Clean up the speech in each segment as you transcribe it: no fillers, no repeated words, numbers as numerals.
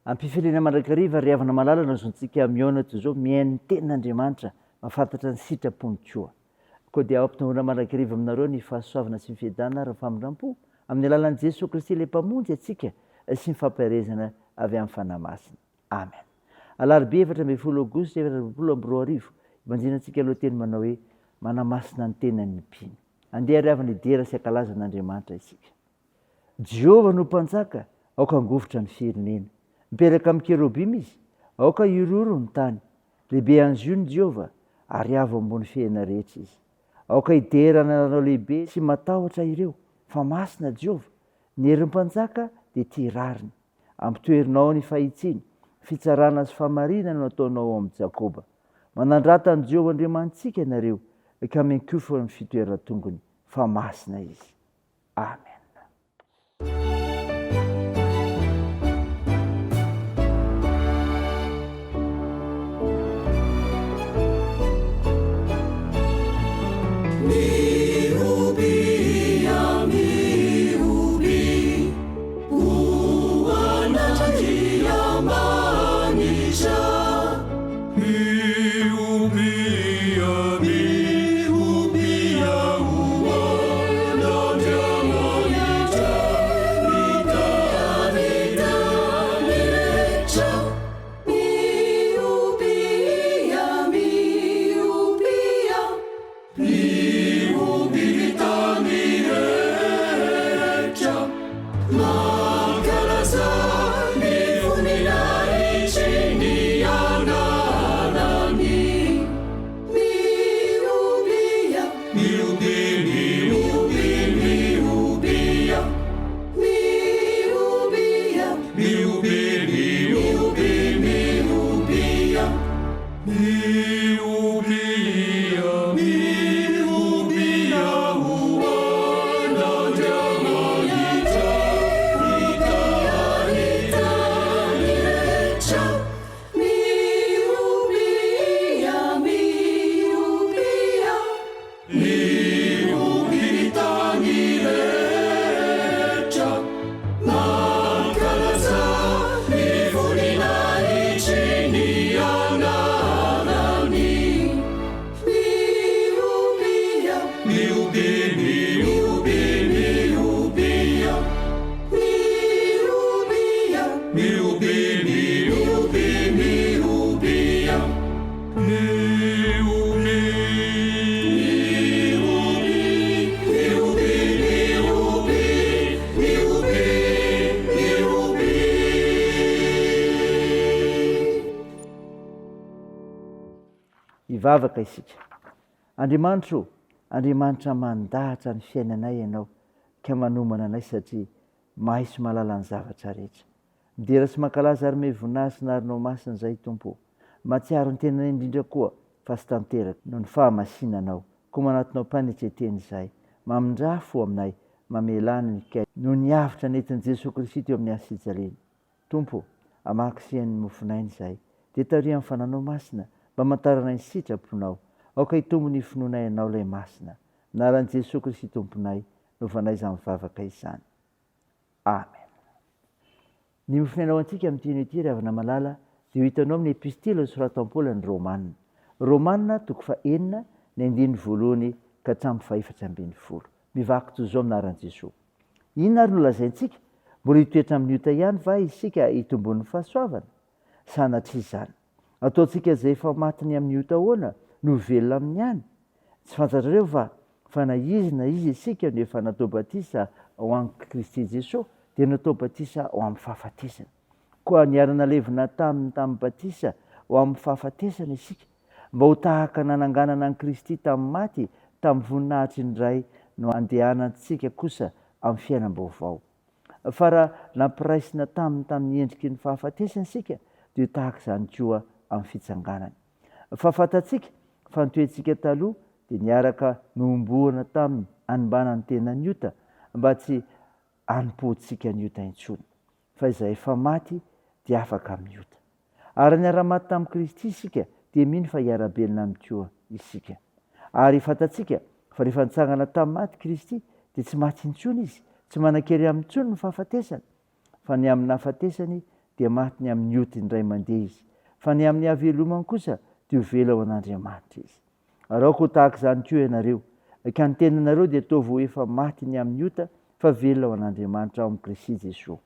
Am-pifaliana mandrakariva ry havana malala no azontsika mihaona toy izao, mihaino ny tenin'Andriamanitra, mahafantatra ny sitrapony koa. Koa dia ampitombona mandrakariva aminareo ny fahasoavana sy ny fiadanana ary ny famindram-po, amin'ny alalan'i Jesoa Kristy ilay Mpamonjy antsika sy ny fampaherezana avy amin'ny Fanahy Masina. Amen. Alarobia 14 Aogositra 2024, ibanjinantsika lohateny manao hoe Manamasina ny tenan'ny mpino. Andeha ary havana hidera sy hankalaza an'Andriamanitra isika. Jehovah no Mpanjaka, aoka hangovitra ny firenena. Mipetraka amin'ny kerobima izy, aoka hihorohoro ny tany. Lehibe any Ziona Jehovah, ary avo ambony fehena rehetra izy. Aoka hidera ny anaranao lehibe sy matahotra ireo, fa masina Jehovah. Ny herin'ny mpanjaka dia tia rariny. Ampitoherinao ny fahitsiana, fitsarana sy fahamarinana no ataonao ao amin'i Jakoba. Manandrata an'i Jehovah Andriamanitsika ianareo, ka miankohofa amin'ny fitoeran-tongony, fa masina izy. Amen. Hivavaka isika. Andriamanitra o, Andriamanitra mandahatra ny fiainanay Ianao ka manomana anay satria mahay sy mahalala ny zavatra rehetra. Midera sy mankalaza ary mey voninahitra sy narinao masina izahay Tompo o. Mahatsiaro ny tenanay indrindra koa fa tsy tanteraka noho ny fahamasinanao, koa manatona ao am-panetren-tena izahay. Mamindrà fo aminay, mamelà ny kay noho ny avotra nentin'i Jesoa Kristy teo amin'ny hazo fijaliana. Tompo o, amaky ny mofon'aina izahay, dia tariho amin'ny Fananao Masina mba hamantaranay ny sitraponao. Aoka hitombo ny finoanay Anao ilay Masina. Anaran'i Jesoa Kristy Tomponay no vanay izany vavaka izany. Amen. Ny mofon'aina ho antsika amin'ity anio ity ry havana malala dia ho hitanao amin'ny epistily nosoratan'i Paoly an'ny Romana. Romana toko fahenina ny andininy voalohany ka hatramin'ny fahefatra ambinifolo. Mivaky toy izao amin'ny anaran'i Jesoa. Inona ary no lazaintsika? Mbola hitoetra amin'ny ota ihany va isika hitomboan'ny fahasoavana? Sanatria izany. Ataontsika izay efa maty ny amin'ny ota ahoana no ho velona aminy ihany? Tsy fantatrareo va fa na iza na iza isika no efa natao batisa ao amin'i Kristy Jesoa dia natao batisa ho amin'ny fahafatesana. Koa niara-nalevina taminy tamin'ny batisa ho amin'ny fahafatesana isika, mba ho tahaka nananganana an'i Kristy tamin'ny maty tamin'ny voninahitry ny Ray no andehanantsika kosa amin'ny fiainam-baovao. Fa raha nampiraisina taminy tamin'ny endriky ny fahafatesany isika, dia ho tahaka izany koa amin'ny fitsanganany. Fa fantatsika fa ny toetsika taloha dia niaraka nohomboana taminy hanimbana ny tenan'ny ota, mba tsy hanompoantsika ny ota intsony. Fa izay efa maty dia afaka amin'ny ota. Ary raha niara-maty tamin'i Kristy isika, dia mino fa hiara-belona aminy koa isika. Ary fantatsika fa rehefa nitsangana tamin'ny maty Kristy, dia tsy maty intsony Izy, tsy manan-kery aminy intsony ny fahafatesana. Fa ny amin'ny nahafatesany, dia maty ny amin'ny ota indray mandeha izy, fa ny amin'ny havelomany kosa dia ho velona ho an'Andriamanitra izy. Ary aoka ho tahaka izany koa ianareo, ka ny tenanareo dia ataovy ho efa maty ny amin'ny ota, fa velona ho an'Andriamanitra ao amin'i Kristy Jesoa.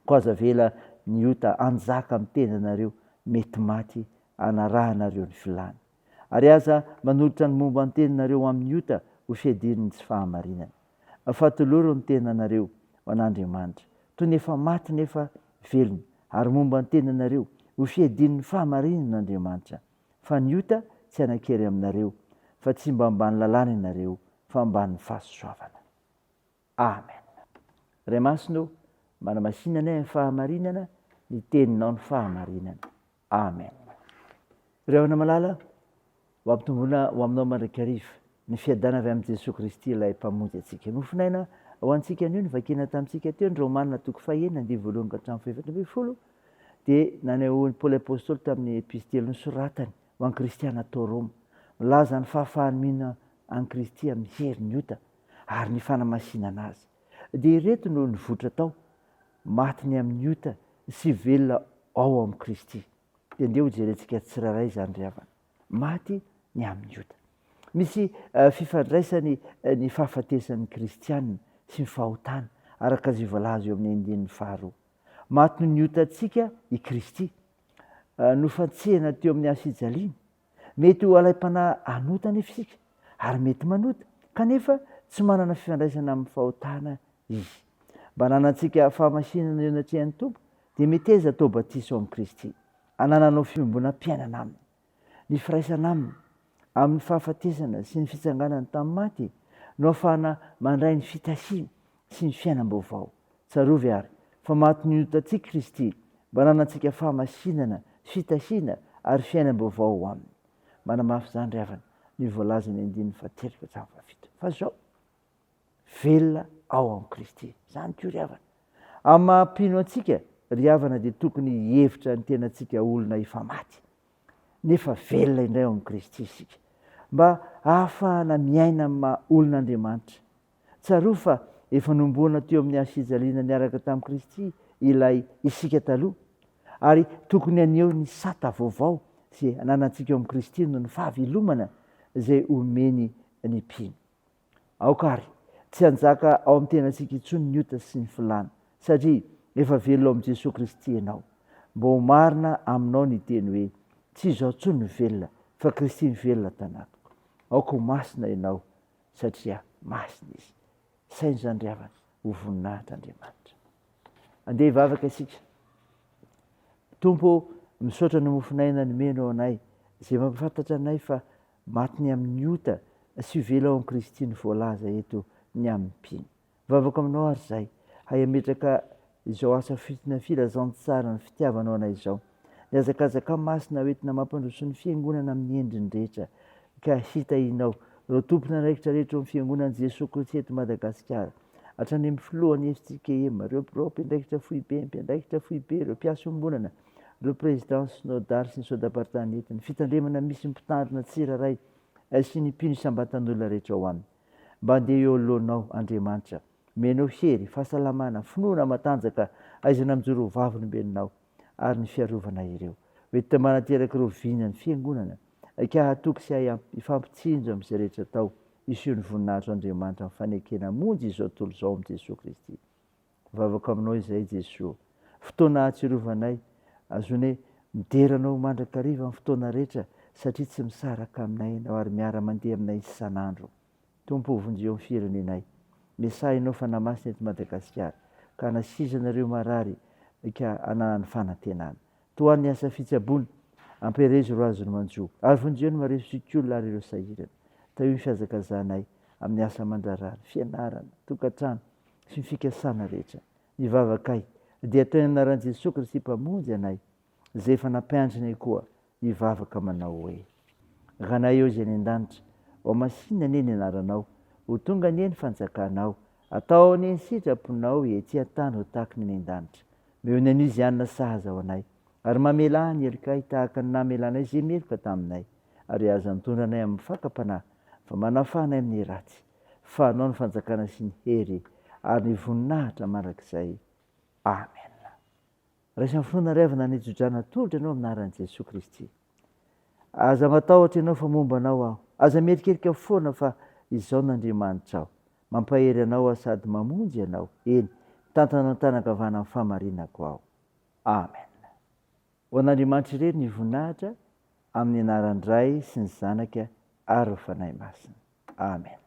Koa aza avela ny ota hanjaka amin'ny tenanareo mety maty hanarahanareo ny filàny. Ary aza manolotra ny momba ny teninareo amin'ny ota ho fiadian'ny tsy fahamarinana. Fa toloro ny tenanareo ho an'Andriamanitra, toy ny efa maty nefa velona, ary momba ny tenanareo ho fiadian'ny fahamarinana Andriamanitra. Fa ny ota tsy hanan-kery aminareo, fa tsy mba ambany lalàna ianareo, fa ambanin'ny fahasoavana. Amen. Ray Masina ô, manamasina anay amin'ny fahamarinana, ny teninao ny fahamarinana. Amen. Ry havana malala, ho ampitomboina ho aminao mandrakariva ny fiadana avy amin'i Jesoa Kristy ilay Mpamonjy antsika. Mofon'aina ho antsika anio ny vakina tamintsika teo ny Romana toko fahenina andininy voalohany ka hatramin'ny fahefatra ambinifolo dia nanehoan'i Paoly Apostoly tamin'ny epistily nosoratany ho an'ny kristiana tao Roma milaza ny fahafahany mino an'i Kristy amin'ny herin'ny ota ary ny fanamasinana azy. Dia ireto no nivoitra tao, maty ny amin'ny ota sy velona ao amin'i Kristy. Dia ndeha hojerentsika tsirairay izany ry havana. Maty ny amin'ny ota. Misy fifandraisany ny fahafatesan'ny kristiana sy ny fahotana, araka izay voalaza eo amin'ny andininy faharoa. Maty noho ny otantsika i Kristy. Nofantsihana teo amin'ny hazo fijaliana. Mety ho alaim-panahy hanota anefa isika, ary mety manota, kanefa tsy manana fifandraisana amin'ny fahotana izy. Mba hananantsika fahamasinana eo anatrehan'ny Tompo, dia meteza atao batisa ao amin'i Kristy, hanananao fiombonam-piainana Aminy. Ny firaisana Aminy, amin'ny fahafatesana sy ny fitsanganany tamin'ny maty, no ahafahana mandray ny fitahiana sy ny fiainam-baovao. Tsarovy àry fa maty noho ny otantsika Kristy mba hananantsika fahamasinana, fitahiana ary fiainam-baovao ao Aminy. Manamafy izany ry havana ny voalazan'ny andininy fahatelo ka hatramin'ny fahafito. Fa izao, velona ao amin'i Kristy. Izany koa ry havana. Amin'ny maha mpino antsika, ry havana dia tokony hihevitra ny tenantsika olona efa maty, nefa velona indray ao amin'i Kristy isika, mba hahafahana miaina amin'ny maha olon'Andriamanitra. Tsarovy fa efa nohomboana teo amin'ny hazo fijaliana niaraka tamin'i Kristy ilay isika taloha, ary tokony haneho ny sata vaovao izay ananantsika ao amin'i Kristy noho ny fahavelomana izay omeny ny mpino. Aoka àry tsy hanjaka ao amin'ny tenantsika intsony ny ota sy ny filàna, satria efa velona ao amin'i Jesoa Kristy ianao. Mba ho marina aminao ny teny hoe, Tsy izaho intsony no velona, fa Kristy mivelona ato anatiko. Aoka ho masina ianao, satria masina Izy. Saino izany ry havana, ho voninahitr'Andriamanitra. Andeha hivavaka isika. Tompo ô, misaotra ny mofon'aina nomenao anay, izay mampahafantatra anay fa maty ny amin'ny ota sy velona ao amin'i Kristy no voalaza eto ny amin'ny mpino. Mivavaka aminao ary izahay, hay hametraka izao asa fitoriana filazantsara ny fitiavanao anay izao. Ny hazakazaka masina hoentina mampandroso ny Fiangonana amin'ny endriny rehetra, ka hitahianao ireo tompon'andraikitra rehetra ao amin'ny Fiangonan'i Jesoa Kristy eto Madagasikara, hatrany amin'ny filohan'ny FJKM, ireo birao mpiandraikitra foibe, mpiandraikitra foibe, ireo mpiasa iombonana, ireo prezidà synodal sy ny sodam-paritany eto, ny fitandremana misy ny mpitandrina tsirairay sy ny mpino isam-batan'olona rehetra ao aminy. Mba andeha eo anoloanao, Andriamanitra. Omenao hery, fahasalamana, finoana matanjaka, aizana mijoro ho vavolombelonao, ary ny fiarovana ireo. Hoentina manateraka ireo vina ny Fiangonana, ka hatoky sy hahay hifampitsinjo amin'izay rehetra atao, hiseho ny voninahitr'Andriamanitra amin'ny fanekena hamonjy izao tontolo izao amin'i Jesoa Kristy. Mivavaka aminao izahay Jesoa. Fotoana ahatsiarovanay, azonay midera Anao mandrakariva amin'ny fotoana rehetra satria tsy misaraka aminay Ianao ary miara-mandeha aminay isan'andro. Tompo o vonjeo ny firenenay. Miasaha Ianao Fanahy Masina eto Madagasikara ka hanasizana ireo marary ka hananany fanantenana. Tohano ny asa fitsaboana, ampiherezo ireo azony manjo ary vonjeo ny marefo zokiolona ary ireo sahirana. Tahio ny fihazakazahanay amin'ny asa aman-draharaha, ny fianarana, tokantrano sy ny fikasana rehetra. Ny vavakay dia atao amin'ny anaran'i Jesoa Kristy Mpamonjy anay, izay efa nampianatrinay koa hivavaka manao hoe. Ranay eo izay any an-danitra, hohamasinina anie ny anaranao, ho tonga anie ny fanjakanao, atao anie ny sitraponao ety an-tany ho tahaky ny any an-danitra. Omeo ny anio izay hanina sahaza ho anay, ary mamelà ny helokay tahaka ny namelanay izay meloka taminay, ary aza mitondra anay amin'ny fakam-panahy, fa manafaha anay amin'ny ratsy. Fa anao ny fanjakana sy ny hery ary ny voninahitra mandrakizay. Amena. Raiso amin'ny finoana ry havana ny tsodrano atolotra anao amin'ny anaran'i Jesoa Kristy. Aza matahotra ianao fa momba anao aho. Aza mierikerika foana fa izao no Andriamanitrao. Mampahery anao aho sady mamonjy anao. Eny, mitantana anao an-tanan-kavana amin'ny fahamarinako aho. Amen. Ho an'Andriamanitra irery ny voninahitra, amin'ny anaran'ny Ray sy ny Zanaka ary ny Fanahy Masina. Amen.